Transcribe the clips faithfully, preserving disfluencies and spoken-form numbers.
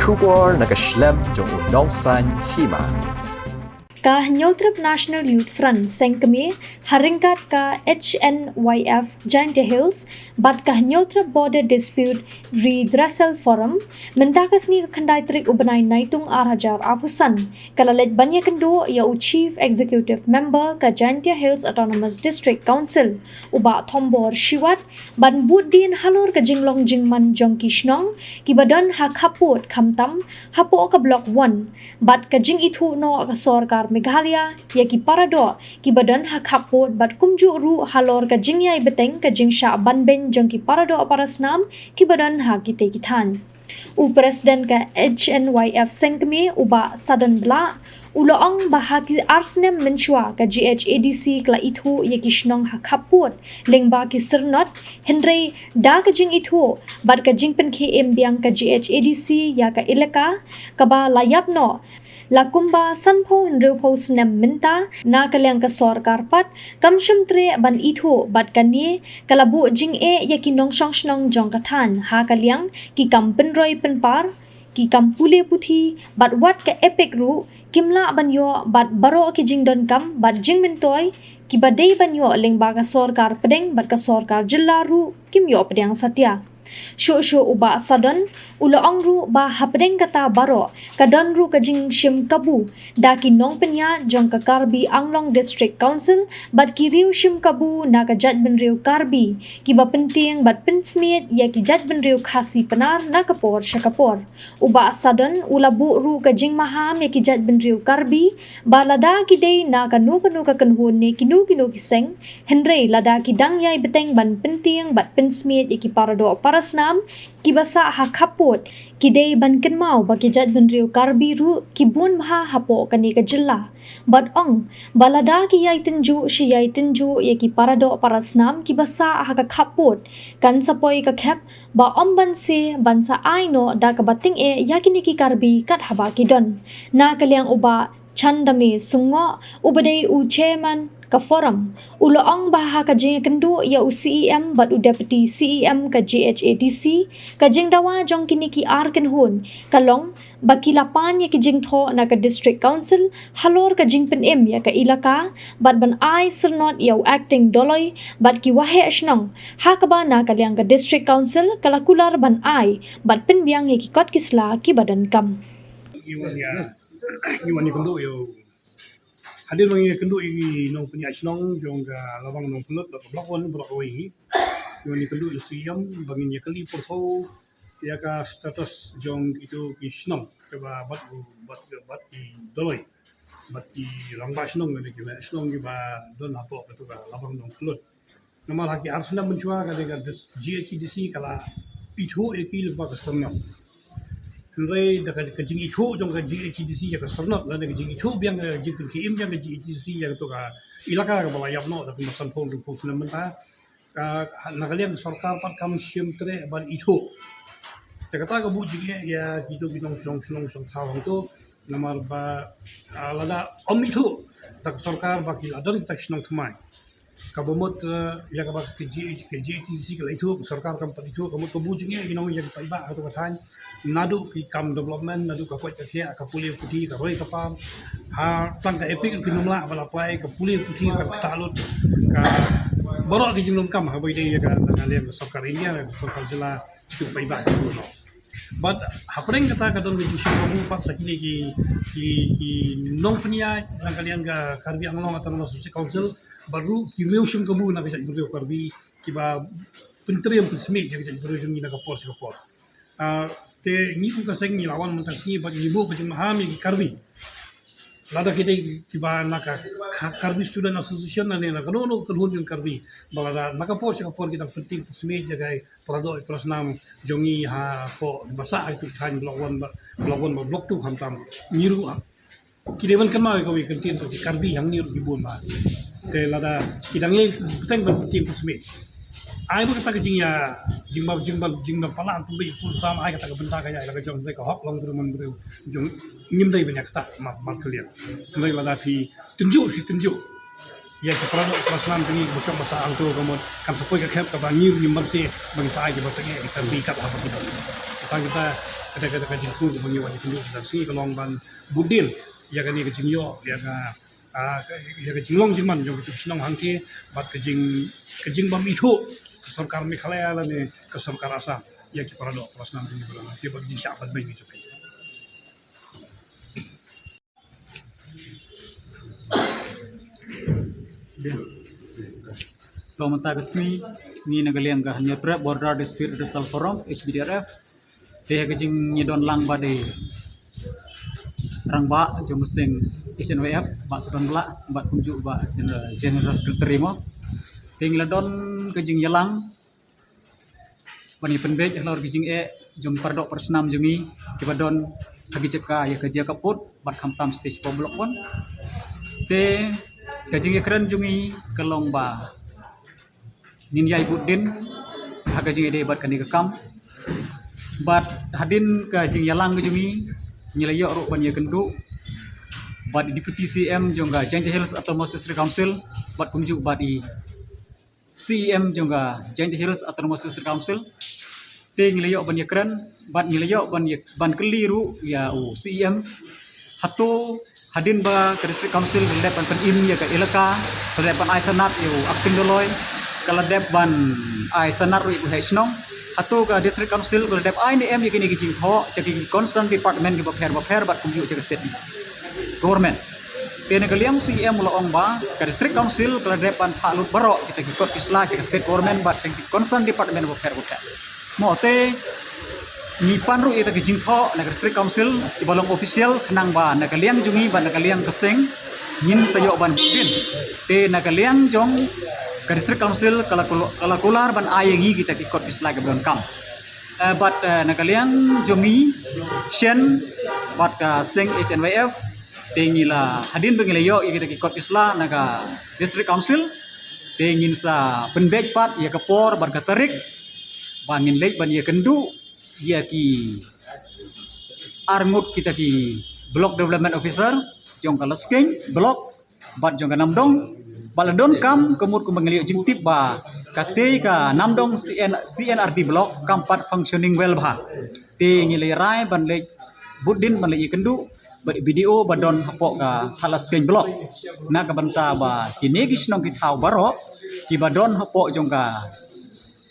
Khubor na ka shlem jong u nongsaiñ hima. Ka Hynñiewtrep National Youth Front seng kmie ha ryngkat ka H N Y F Jaintia Hills bad ka Hynñiewtrep Border Dispute Redressal Forum mynta ka sngi ka khyndai tarik u bnai Naitung ar hajar arphew san ka la leit ban ïakynduh ïa u Chief Executive Member ka Jaintia Hills Autonomous District Council u Bah Thombor Shiwat ban bud dien halor ka jinglong jingman jong ki shnong kiba don ha khappud khamtam hapoh ka Block One bad ka jingithuh noh ka sorkar Meghalaya ïa ki paradoh kiba don ha khappud bad kumjuh ruh halor ka jingïai bteng ka jingshah ban beiñ jong ki paradoh parasnam kiba don ha kitei ki thaiñ. U President ka H N Y F seng kmie u Bah Sadon Blah u la ong ba ha ki ar snem mynshuwa ka G H A D C ka la ithuh ïa ki shnong ha khappud lyngba ki syrnod, hynrei da ka jingithuh bad ka jingpynkhie im biang ka G H A D C ïa ka elaka kaba la ïap noh la kumba sanphew hynriewphew snem mynta, na ka liang ka sorkar pat kam shym treh ban ithuh bad kane ka la buh jingeh ïa ki nongshong shnong jong ka thaiñ ha ka liang ki kam pynroi pynpar, ki kam pule puthi bad wat ka EPIC ruh kim lah ban ïoh bad baroh ki jingdonkam bad jingmyntoi kiba dei ban ïoh lyngba ka sorkar pdeng bad ka sorkar jylla ruh kim ïoh pdiang satia. Shuh shuh u Bah Sadon u la ong ruh ba hapdeng kata baroh ka don ruh ka jingshim kabu da ki nongpynïaid jong ka Karbi Anglong District Council bad ki riew shim kabu na ka jaitbynriew Karbi kiba pyntieng bad pynsmiej ïa ki jaitbynriew Khasi Pnar na ka por sha ka por. U Bah Sadon u la buh ruh ka jingmaham ïa ki jaitbynriew Karbi ba lada ki dei na kano kano ka kynhun ne kino kino ki seng, hynrei lada ki dang ïai bteng ban pyntieng bad pynsmiej ïa ki paradoh parasnam kiba sah ha khappud, ki dei ban kynmaw ba ki jaitbynriew Karbi ruh ki bun bha hapoh kane ka jylla. Bad ong ba lada ki ïai tynjuh shi ïai tynjuh ïa ki paradoh parasnam kiba sah ha ka khappud, kan sa poi ka khep ba ym ban se ban sa ai noh da kaba tyngeh ïa kine ki Karbi kat haba ki don. Na ka liang u Bah Chandame Sungoh uba dei u Chairman ka Forum u la ong ba ha ka jingïakynduh ïa u C E M bad u Deputy C E M ka G H A D C, ka jingdawa jong kine ki ar kynhun ka long ba ki la pan ïa ki jingthoh na ka District Council halor ka jingpynim ïa ka elaka bad ban ai syrnod ïa u Acting Doloi bad ki waheh shnong, ha kaba na ka liang ka District Council ka la kular ban ai bad pynbiang ïa ki kot ki sla kiba donkam. Ngi wan ïa, ngi wan ïakynduh ïa u, hadien ba ngi ïakynduh ïa ki nongpynïaid shnong jong ka Lawang Nongpynlut, Block One, Block One hi. Ngi wan ïakynduh ïa u C E M ba ngin ïakylli pyrthuh ïa ka status jong kito ki shnong kaba bad, bad, bad ki Doloi, bad ki rangbah shnong ne ki waheh shnong kiba don hapoh kato ka Lawang Nongpynlut. Namar ha ki ar snem mynshuwa ka dei ka dis-, G H A D C ka la ithuh ïa ki lyngba ka syrnod. Hynrei da ka, ka jingithuh jong ka G H A D C ïa ka syrnod lane ka jingithuh biang, ka jingpynkhie im biang ka G H A D C ïa kato ka elaka kaba la ïap noh da kumba sanphew hynriewphew snem mynta, ka, na ka liang ka sorkar pat kam shym treh ban ithuh. Te kata ka buh jingeh ïa kito ki nongshong shnong shong thaw hangto, namar ba, ah, lada ym ithuh da ka sorkar ba ki la don kita ki shnong thymmai, kaba mut, eh, ïa kaba ka G H, ka G H A D C ka la ithuh, ka sorkar kam pat ithuh, ka mut ka buh jingeh ïa ki nong, ïa ki paidbah ha kato ka thaiñ. Naduh ki kam development, naduh ka koit ka khiah, ka pule puthi, ka roi ka par. Ha tang ka EPIC ruh kim lah ba la plie, ka pule puthi kam ktah lut. Ka baroh ki jingdonkam haba ïadei ïa ka, na ka liang ka sorkar India, ka sorkar jylla, ki paidbah ki bun noh. Bad hapdeng kata ka don ka jingshim kabu pat sa kine ki, ki, ki nongpynïaid na ka liang ka Karbi Anglong Autonomous District Council, bad ruh ki riew shim kabu na ka jaitbynriew Karbi kiba pyntriem pynsmiej ïa ka jaitbynriew jong ngi na ka por sha ka por. Ah, te ngi kum ka seng ngi la wan mynta ka sngi bad ngi buh ka jingmaham ïa ki Karbi. Lada ki dei kiba na ka, ka Karbi Student Association lane na kano kano ka kynhun jong Karbi, ba lada na ka por sha ka por ki dang pyntieng pynsmiej ïa ki paradoh parasnam jong ngi hapoh ba sah ha ki thaiñ Block One bad, Block One bad Block Two khamtam, ngi ruh, ah, ki dei ban kynmaw ïa kawei ka kyntien, ki Karbi hangne ruh ki bun bha. Te lada ki dang ïai bteng ban pyntieng pynsmiej, ai ba kata ka jingïa, jingba, jingba, jingba palat pynbeit pun sam, ai kata ka bynta ka ïa la ka jong, ka hok long briew man briew jong, ngim dei ban ïa kata, ma, ma kylliang. Hynrei lada phi tynjuh, phi tynjuh. Ïa ki para doh para snam jong ngi kiba shong ba sah hangto ka mut kan sa poi ka khep kaba ngi ruh ngim banse ba ngin sa ai kiba tang ïa ka ri kat haba ki don. Tang kita, kita, kita ka jingkyrkhu kaba ngi wan ïa kynduh kita sngi ka long ban bud dien ïa kane ka jingïoh ïa ka, ah, ka, ïa ka jinglong jingman jong ka shnong hangte bad ka jing, ka jingbym ithuh ka sorkar Meghalaya lane ka sorkar Assam ïa ki para doh para snam jong ngi ba don hangte bad ka jingshah ban beiñ ngi jong ki. To mynta ka sngi ngi na ka liang ka Hynñiewtrep Border Dispute Redressal Forum, H B D R F. Te ha ka jingïadon lang bad i rangbah jong ka seng H N Y F, Bah Sudon Blah, bad kumjuh Bah General, General Secretary mo. Te ngi la don ka jingïalang ban ïa pynbeit halor ki jingeh jong para doh para snam jong ngi kiba don ha ki jaka ïa ka jaka pud bad khamtam stage four block one. Te ka jingïakren jong ngi ka long ba ngin ïai bud dien ha ka jingïadei bad kane ka kam. Bad hadien ka jingïalang ka jong ngi ngi la ïoh ruh ban ïakynduh bad i Deputy C M jong ka Jaintia Hills Autonomous District Council bad kumjuh bad i C M jong ka Jaintia Hills Autonomous District Council. Te ngi la ïoh ban ïakren bad ngi la ïoh ban ïa, ban kylli ruh ïa u C M. Hato hadien ba ka District Council ka la dep ban pynim ïa ka elaka, ka la dep ban ai sanad ïa u Acting Doloi, ka la dep ban ai sanad ruh ïa u Heh Shnong, hato ka District Council ka la dep ai ne em ïa kine ki jingthoh sha ki concerned department kiba pher bapher bad kumjuh sha ka state government? Te na ka liang C M u la ong ba ka District Council ka la dep ban phah lut baroh kita ki kot ki sla sha ka state government bad sha ki concerned department bapher bapher. Mo te ngi pan ruh ïa kita ki jingthoh na ka District Council kiba long official khnang ba na ka liang jong ngi bad na ka liang ka seng ngin sa ïoh ban bud dien. Te na ka liang jong ka District Council ka la kul-, ka la kular ban ai ïa ngi kita ki kot ki sla kiba donkam. Eh, bad, eh, na ka liang jong ngi shen bad ka seng H N Y F, te ngi la hadien ba ngi la ïoh ïa kita ki kot ki sla na ka District Council, te ngin sa pynbeit pat ïa ka por bad ka tarik ba ngin leit ban ïakynduh ïa ki arngut kita ki Block Development Officer jong ka Laskeiñ Block bad jong ka Namdong ba la donkam ka mut kumba ngi la ïoh jingtip ba katei ka Namdong C N, C N R D Block kam pat functioning well bha. Te ngi la rai ban leit bud dien ban leit ïakynduh bad i B D O ba don hapoh ka Thadlaskeiñ Block na ka bynta ba kine ki shnong ki thaw baroh kiba don hapoh jong ka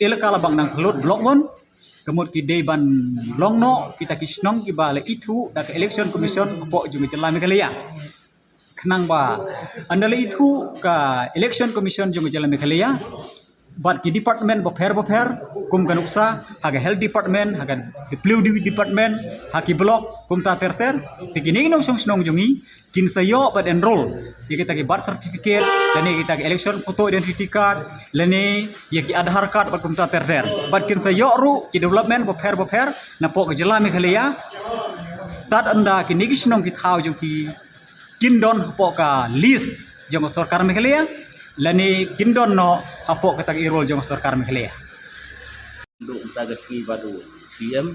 elaka Labak Nangphyllut Block one ka mut ki dei ban long noh kita ki shnong kiba la ithuh da ka Election Commission hapoh jong ka jylla Meghalaya. Khnang ba ynda la ithuh ka Election Commission jong ka jylla Meghalaya bad ki department bapher bapher, kum ka nuksa ha ka Health Department, ha ka W D department, ha ki block kumta ter ter, te kine ki nongshong shnong jong ngi kin sa ïoh bad enroll ïa kita ki birth certificate lane kita ki election photo identity card lane ïa ki Aadhaar card bad kumta ter ter. Bad kin sa ïoh ruh ki development bapher bapher napoh ka jylla Meghalaya. Tad ynda kine ki shnong ki thaw jong ki kin don hapoh ka list jong ka sorkar Meghalaya lane kin don noh hapoh kata ka e-roll jong ka sorkar Meghalaya. Duk mynta ka sngi bad u C M,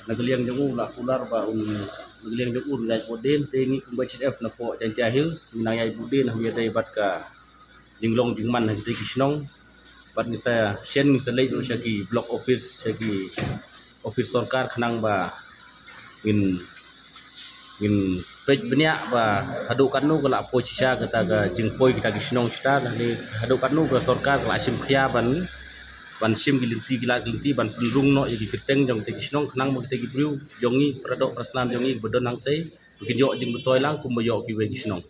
na ka liang jong u la kular ba un, na ka liang jong u un ïai bud dien, te ngi kum ka H N Y F napoh Jaintia Hills ngi nang ïai bud dien ha kaba ïadei bad ka jinglong jingman ha kita ki shnong. Bad ngi sa shen, ngi sa leit ruh sha ki block office, sha ki office sorkar khnang ba ngin, ngin peit bniah ba haduh katno ka la poi shisha kata ka jingpoi kita ki shnong shisha, lane haduh katno ka sorkar ka la shim khia ban, ban shim ki lynti ki lad ki lynti ban pynrung noh ïa ki kyrteng jong kita ki shnong khnang ba kita ki briew jong ngi, para doh para snam jong ngi ba don hangtei ba kin ïoh jingmyntoi lang kumba ïoh kiwei ki shnong.